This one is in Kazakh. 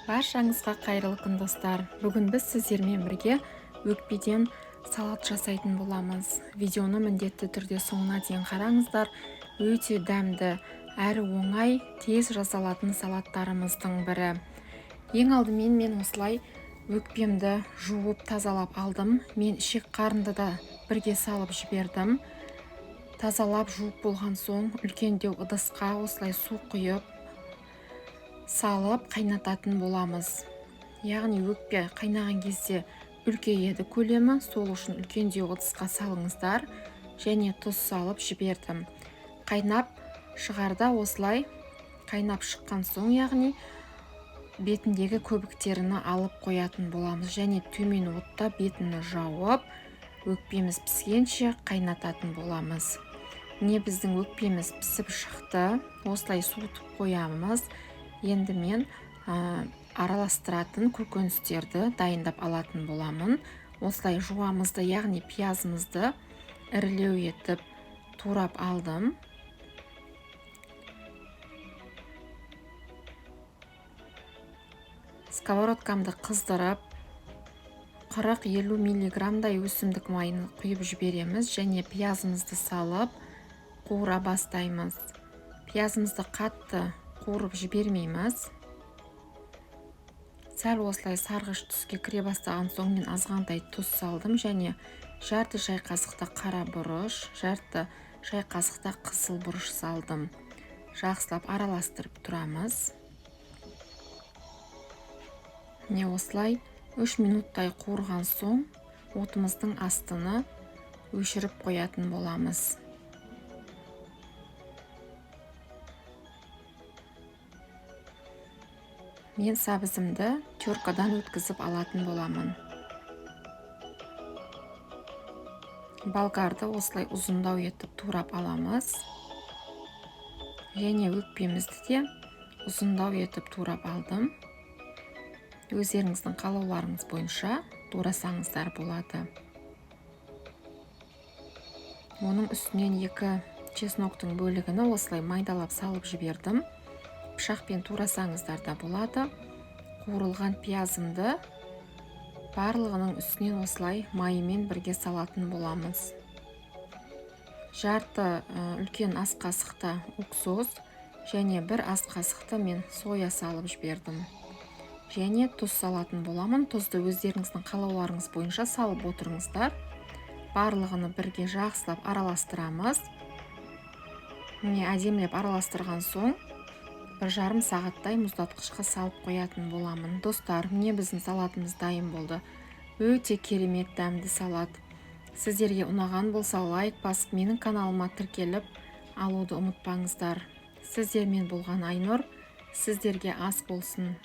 Баршаңызға қайырлы күн, достар! Бүгін біз сіздермен бірге өкпеден салат жасайтын боламыз. Видеоны міндетті түрде соңына дейін қараңыздар. Өте дәмді, әрі оңай, тез жасалатын салаттарымыздың бірі. Ең алдымен мен осылай өкпемді жуып тазалап алдым. Мен ішек қарынды да бірге салып жібердім. Тазалап жуып болған соң үлкендеу ыдысқа осылай су құйып салып қайнататын боламыз. Яғни өкпе қайнаған кезде үлкейеді көлемі, сол үшін үлкендеу ыдысқа салыңыздар. Және тұз салып жібердім. Қайнап шығарда осылай қайнап шыққан соң, яғни бетіндегі көбіктеріні алып қоятын боламыз. Және төмен отта бетіні жауып, өкпеміз піскенше қайнататын боламыз. Міне, біздің өкпеміз пісіп шықты. Осылай суытып қоямыз. Енді мен араластыратын көкөністерді дайындап алатын боламын. Осылай жуамызды, яғни пиязымызды ірілеу етіп турап алдым. Сковородкамды қыздырып, 40-50 миллиграммдай өсімдік майын құйып жібереміз және пиязымызды салып қуыра бастаймыз. Пиязымызды қатты қуырып жібермейміз. Сәл осылай сарғыш түске кіре бастаған соң мен азғантай тұз салдым және жарты шай қасықта қара бұрыш, жарты шай қасықта қызыл бұрыш салдым. Жақсылап араластырып тұрамыз. Міне, осылай 3 минуттай қуырған соң отымыздың астыны өшіріп қоятын боламыз. Мен сәбізімді теркадан өткізіп алатын боламын. Болгарды осылай ұзындау етіп турап аламыз. Және өкпемізді де ұзындау етіп турап алдым. Өздеріңіздің қалауларыңыз бойынша турасаңыздар болады. Оның үстінен 2 чесноктың бөлігіні осылай майдалап салып жібердім. Пышақпен турасаңыздар да болады. Қуырылған пиязымды барлығының үстінен осылай майымен бірге салатын боламыз. Жарты үлкен ас қасықта уксус және бір ас қасықта мен соя салып жібердім. Және тұз салатын боламын. Тұзды өздеріңіздің қалауларыңыз бойынша салып отырыңыздар. Барлығыны бірге жақсылап араластырамыз. Міне, әдемілеп араластырған соң 1,5 сағаттай мұздатқышқа салып қоятын боламын. Достар, міне, біздің салатымыз дайын болды. Өте керемет дәмді салат. Сіздерге ұнаған болса, лайк басып, менің каналыма тіркеліп алуды ұмытпаңыздар. Сіздермен болған Айнұр. Сіздерге ас болсын.